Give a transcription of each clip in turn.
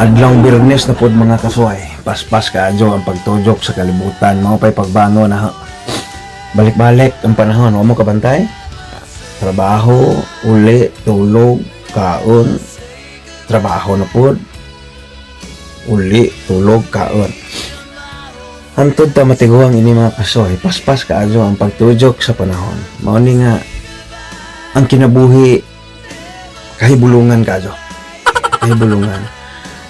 Adlong Biyernes na pod, mga kasuway. Paspas kaadyo ang pagtujok sa kalibutan. Mao pay pagbangon na balik-balik ang panahon. Wa mo kabantay? Trabaho, uli, tulog, kaon, trabaho na pod. Uli, tulog, kaon. Hantod ta matiguang ini, mga kasoy, paspas kaadyo ang pagtujok sa panahon. Mao ni nga ang kinabuhi kahibulungan kaadyo. Kahibulungan.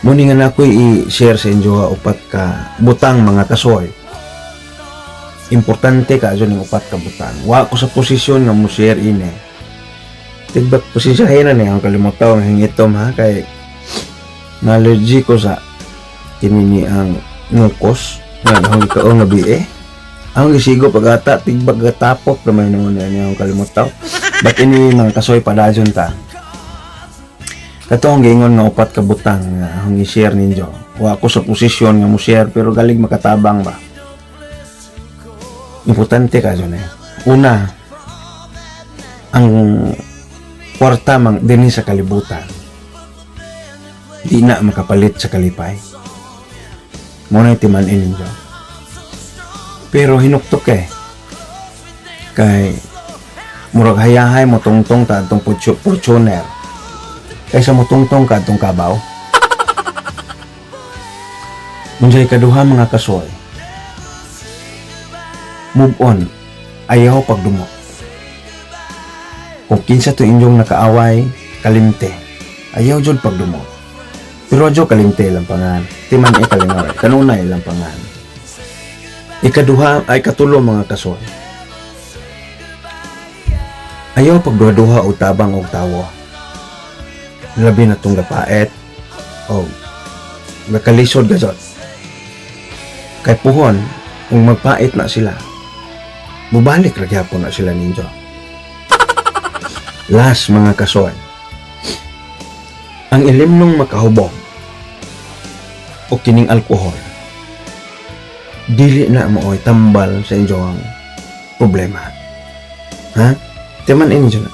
Mao ni nga na ako'y i-share sa inyo ha, upat ka butang, mga kasoy. Importante kaadyo ning upat ka butang. Wa ko sa posisyon nga mo share ini. Tigbak pasensyahin na ni ang kalimutaw ang hingitom ha, kay na-allergy ko sa kinini ang nukos nga akong gikaon nga biye. Ang gisigo pagata tigbag gatapok na may noon niya ang kalimutaw. But ini, mga kasoy, padayon ta. Katong giingon nga upat ka butang nga akong i-share ninyo. Wa ako sa posisyon nga mo share pero galing makatabang ba. Importante ka na. Una, ang kwarta mang dinhi sa kalibutan di na makapalit sa kalipay. Mao na timan-in ninyo. Pero hinuktok eh. Kay murag hayahay mo tungtong ta atong Fortuner kaysa mo tungtong ka atong kabaw. Unsay kaduha, mga kasoy? Move on. Ayaw pagdumot. Kung kinsa to inyong nakaaway, kalimte. Ayaw jud pagdumot. Pero adyo kalimte ilang pangan. Timan e kalingaw. Kanunay ilang pangan. Ikaduha ay katulo, mga kasoy. Ayaw pagduha-duha og tabang og tawo. Labi na tong gapait o gakalisod gajot. Kay puhon, kung magpait na sila, mubalik ra gyapon na sila ninyo. Last, mga kasoy. Ang ilimnong makahubog o kining alkohol, dili na mo tambal sa inyong problema. Ha? Timan inyo na.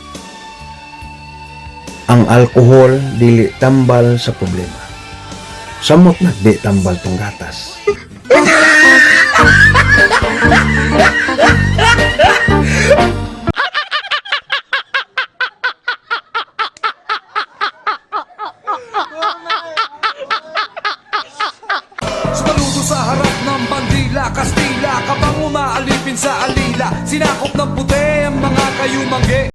Ang alkohol dili tambal sa problema. Samot na di tambal tong gatas. Sumaludo sa harap ng bandila. Kastila, kabang umaalipin sa alila. Sinakop ng puti ang mga kayumanggi.